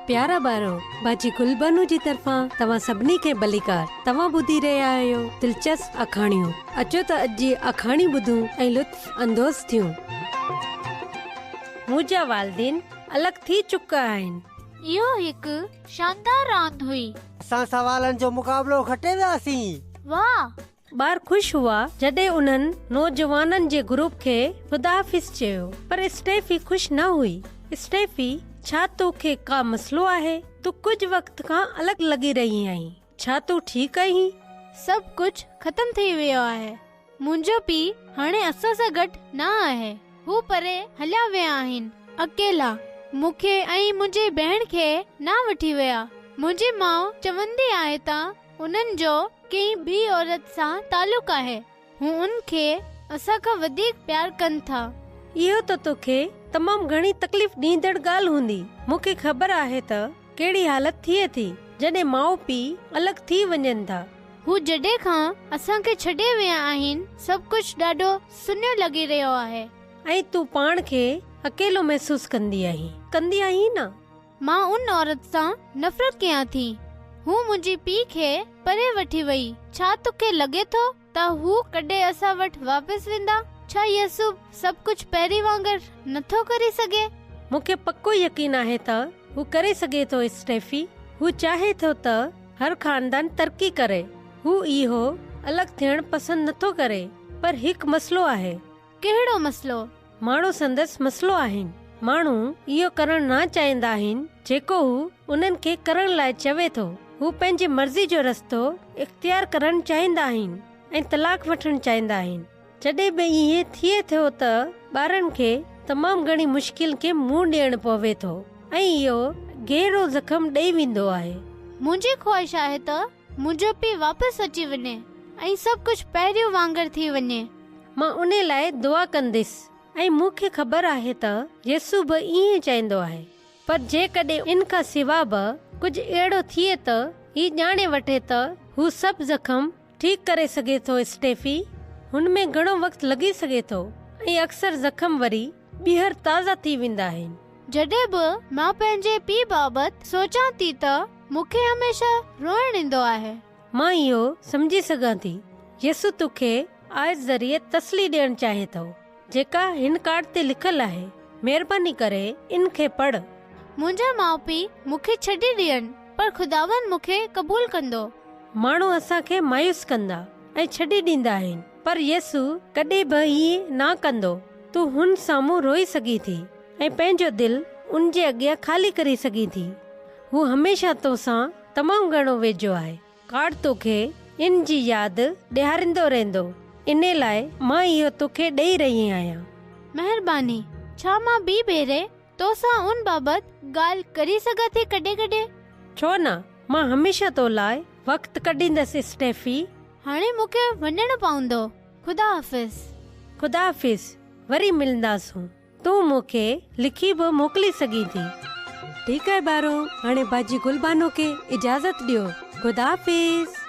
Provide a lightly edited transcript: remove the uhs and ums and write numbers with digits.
پيارا ٻارو، باجي گلبانو جي طرفان توهان سڀني کي ڀليڪار. توهان ٻڌي رهيا آهيو دلچسپ آکاڻيون. اچو ته اڄ جي آکاڻي ٻڌون ۽ لطف اندوز ٿيون. منهنجا والدين الڳ ٿي چڪا آهن. اهو هڪ شاندار راند هئي. اسان سوالن جو مقابلو کٽي وياسين. واهه! ٻار خوش هئا جڏهن انهن نوجوانن جي گروپ کي خدا حافظ چيو پر اسٽيفي خوش نه هئي. اسٽيفي، ڇا تو کي ڪا مسئلو آهي؟ تون ڪجهه وقت کان الڳ لڳي رهي آهين. ڇا تون ٺيڪ آهين؟ سڀ ڪجهه ختم ٿي ويو آهي. منهنجو پيء هاڻي اسان سان گڏ نه آهي. هو پري هليا ويا آهن. اڪيلا. مون کي ۽ منهنجي ڀيڻ کي نه وٺي ويا. منهنجي ماء چوندي آهي ته انهن جو ڪنهن ٻي عورت سان تعلق آهي. هو ان کي اسان کان وڌيڪ پيار ڪن ٿا. اهو ته توکي تمام گهڻي تڪليف ڏيندڙ ڳالهه هوندي. مون کي خبر آهي ته ڪهڙي حالت ٿئي ٿي جڏهن ماء پيء الڳ ٿي وڃن ٿا. هو جڏهن کان اسان کي ڇڏي ويا آهن، سڀ ڪجهه ڏاڍو سڃو لڳي رهيو آهي. ۽ تون پاڻ کي اڪيلو محسوس ڪندي آهين، ڪندي آهين نه؟ مان ان عورت سان نفرت ڪيان ٿي. هو منهنجي پيء کي پري وٺي وئي. ڇا توکي لڳي ٿو ته هو ڪڏهن اسان وٽ واپس ويندا؟ ڇا يسوع سڀ ڪجهه پهرين وانگر نٿو ڪري سگهي؟ مون کي پڪو يقين آهي ته هو ڪري سگهي ٿو اسٽيفي. هو چاهي ٿو ته هر خاندان ترقي ڪري. هو اهو الڳ ٿيڻ پسند نٿو ڪري. پر هڪ مسئلو آهي. ڪهڙو مسئلو؟ ماڻهو سندس مسئلو آهن. ماڻهو اهو ڪرڻ نه چاهيندا آهن جيڪو هو انهن کي ڪرڻ لاء چوي ٿو. هو پنهنجي مرضي جو رستو اختيار ڪرڻ چاهيندا آهن ۽ طلاق وٺڻ چاهيندا آهن. جڏهن به ائين ٿئي ٿو ته ٻارن کي تمام گهڻي مشڪل کي منهن ڏيڻ پوي ٿو ۽ اهو گهرو زخم ڏئي ويندو آهي. منهنجي خواهش آهي ته منهنجو پيء واپس اچي وڃي ۽ سڀ ڪجهه پهريون وانگر ٿي وڃي. مان انهي لاء دعا ڪنديس ۽ مون کي خبر آهي ته يسوع به ائين چاهيندو آهي. پر جيڪڏهن ان کان سوا به ڪجهه اهڙو ٿئي ته هي ڄاڻي وٺي ته هو سڀ زخم ٺيڪ ڪري سگهي ٿو اسٽيفي، هن ۾ گهڻو وقت لڳي سگهي ٿو ۽ اڪثر زخم وري ٻيهر تازا ٿي ويندا آهن. جڏهن به مان پنهنجي پيء بابت سوچان ٿي ته مون کي هميشه روئڻ ايندو آهي. مان اهو سمجهي سگهان ٿي. يسوع توکي آيت ذريعي تسلي ڏيڻ چاهي ٿو. جيڪا هن ڪارڊ تي لکيل آهي. مهرباني ڪري ان کي پڙهه. منهنجا ماء پيء مون کي ڇڏي ڏين، پر خداوند مون کي قبول ڪندو. ماڻهو اسان کي مايوس ڪندا ۽ ڇڏي ڏيندا آهن، پر يسوع ڪڏهن به ائين نه ڪندو. تون هن سامهون روئي سگهين ٿي ۽ پنهنجو دل ان جي اڳيان خالي ڪري سگهين ٿي. هو هميشه توسان تمام گهڻو ويجهو آهي. ڪارڊ توکي ان جي ياد ڏياريندو رهندو، انهي لاء مان اهو توکي ڏئي رهي آهيان. مهرباني. ڇا مان ٻي ڀيري تو سان ان بابت ڳالهه ڪري سگهان ٿي ڪڏهن ڪڏهن؟ ڇو نه، مان هميشه تو لاء وقت ڪڍيندس اسٽيفي. هاڻي مون کي وڃڻو پوندو. خدا حافظ. خدا حافظ، وري ملنداسون. تون مون کي لکي به موڪلي سگهين ٿي. ٺيڪ آهي ٻارو، هاڻي باجي گل بانو کي اجازت ڏيو. خدا حافظ.